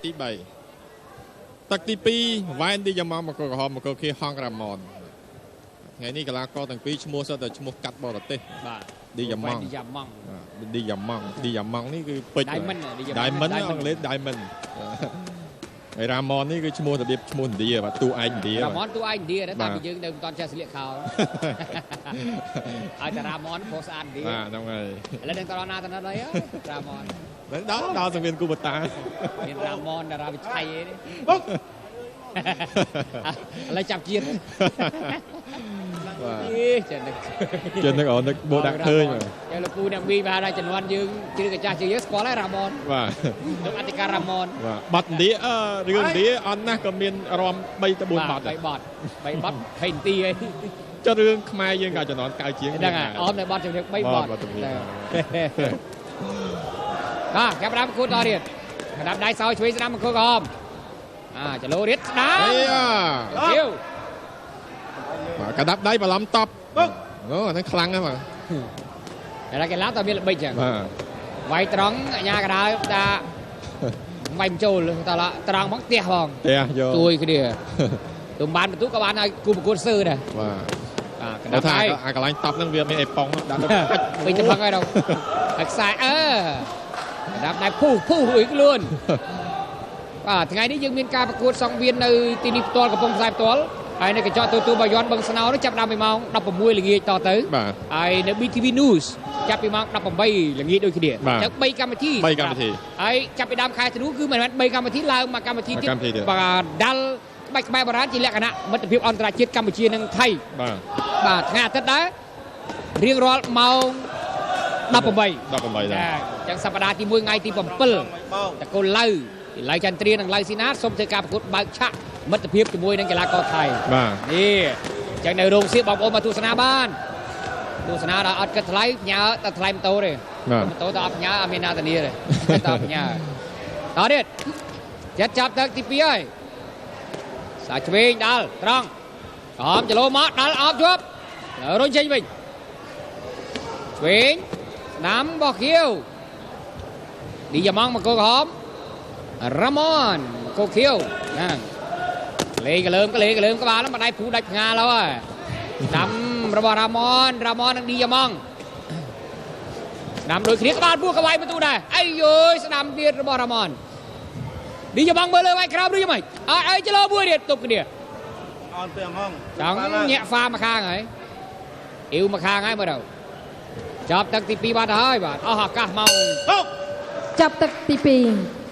ទី3ទឹកទី2វ៉ែនឌីយ៉ាម៉ង់មកក្រហមមកខៀហងរ៉ាម៉នថ្ងៃនេះកីឡាករទាំងពីរឈ្មោះសុទ្ធតែឈ្មោះកាត់បរទេសបាទឌីយ៉ាម៉ង់ឌីយ៉ាម៉ង់ឌីយ៉ាម៉ង់ឌីយ៉ាម៉ង់នេះគឺពេជ្រ Diamond Diamond អង់គ្លេស Diamond ហើយរ៉ាម៉ននេះគឺឈ្មោះរបៀបឈ្មោះឥណ្ឌាបាទតួឯកឥណ្ឌារ៉ាម៉នតួឯកឥណ្ឌាតែពីយើងនៅមិនទាន់ចេះស្លៀកខោឲ្យតែរ៉ាម៉នព្រោះស្អាតឥណ្ឌាបាទហ្នឹងហើយឥឡូវនឹងតរណាតណត់ហើយរ៉ាម៉នដល់សង្វៀនគូបតាមានរ៉ាម៉នតារាវិឆ័យអីនេះឥឡូវចាប់ជាតិបាទចេះនឹកចេះនឹកអូនឹកបូដាក់ឃើញបាទចាលោកពូអ្នកមីបាទដល់ជំនាន់យើងជ្រឹកចាស់ជាងយើងស្គាល់ហើយរ៉ាម៉នបាទលោកអធិការរ៉ាម៉នបាទបាត់ឥណ្ឌារឿងឥណ្ឌាអន់ណាស់ក៏មានរំ3ទៅ4បាត់3បាត់3បាត់20នាទីអីចុះរឿងខ្មែរយើងក៏ជំនាន់កៅជាងហ្នឹងហើយអមនៅបាត់ជំនាញ3បាត់បាទចាប់ដើមគូតដល់ទៀតកណ្ដាប់ដៃសោយឆ្វេងស្ដាំមកគោក្រហមចលោរៀតស្ដាំអីបាទកណ្ដាប់ដៃបន្លំតប់អូអាហ្នឹងខ្លាំងណាស់បាទតែគេឡាតើមានល្បិចចឹងបាទវាយត្រង់អញ្ញាកដាលតាវាយមិនចូលតើត្រង់ផងផ្ទះផងផ្ទះយកទួយគ្នាទុំបានបន្ទុកក៏បានឲ្យគូប្រកួតសើដែរបាទបាទកណ្ដាប់ដៃអាកន្លែងតប់ហ្នឹងវាមានអេប៉ុងដាក់ទៅពេញទៅផឹកហើយដល់ហើយខ្សែកណ្ដាប់ដៃភូភូអុយខ្លួនបាទថ្ងៃនេះយើងមានការប្រកួតសង្វៀននៅទីនេះផ្ទាល់កំពង់ផ្សាយផ្ទាល់ហើយនៅកញ្ចក់ទូទូបាយ័នបឹងស្នោនេះចាប់ដើមពីម៉ោង16ល្ងាចតទៅហើយនៅ BTV News ចាប់ពីម៉ោង18ល្ងាចដូចគ្នាអញ្ចឹង3កម្មវិធី3កម្មវិធីហើយចាប់ពីដើមខែធ្នូគឺមិនមែន3កម្មវិធីឡើងមកកម្មវិធីទៀតបាទដាល់ក្បាច់ខ្មែរបុរាណជាលក្ខណៈមិត្តភាពអន្តរជាតិកម្ពុជានិងថៃបាទបាទថ្ងៃអាទិត្យដែររៀងរាល់ម៉ោង18 18ដែរអញ្ចឹងសប្តាហ៍ទី1ថ្ងៃទី7តកូលឡៅឡៅចន្ទ្រានិងឡៅស៊ីណាតសូមធ្វើការប្រកួតបើកឆាកមិត្តភាពជាមួយនឹងកីឡាករថៃបាទនេះអញ្ចឹងនៅរោងសៀកបងប្អូនមកទស្សនាបានទស្សនាដល់អត់គិតថ្លៃផ្ញើតែថ្លៃម៉ូតូទេម៉ូតូតអត់ផ្ញើអត់មានណាធានាទេតផ្ញើតទៀតចិត្តចាប់ទឹកទី2ហើយសាឆ្វេងដល់ត្រង់ក្រហមចលោមកដល់អោបជាប់រុញចេញវិញឆ្វេងស្ដាំរបស់ខៀវឌីយ៉ាម៉ង់មកគោក្រហមរ៉ាម៉នមកគោខៀវហ្នឹងលេកលើមកលេកលើមក្បាលហ្នឹងមកដៃភូដាច់ផ្ងាឡើយស្ដាំរបស់រ៉ាម៉នរ៉ាម៉ននិងឌីយ៉ាម៉ង់ស្ដាំដូចគ្នាក្បាលពោះកវាយបន្ទូដែរអីយយស្ដាំទៀតរបស់រ៉ាម៉នឌីយ៉ាម៉ង់មើលលើវាយក្រោមឬយ៉ាងម៉េចអត់អីចលោមួយទៀតទប់គ្នាអនពេលហងចង់ញាក់ហ្វាមកខាងហើយអ៊ីវមកខាងហើយមើលទៅចាប់ទឹកទី2បាត់ហើយបាទអស់ឱកាសមកចាប់ទឹកទី2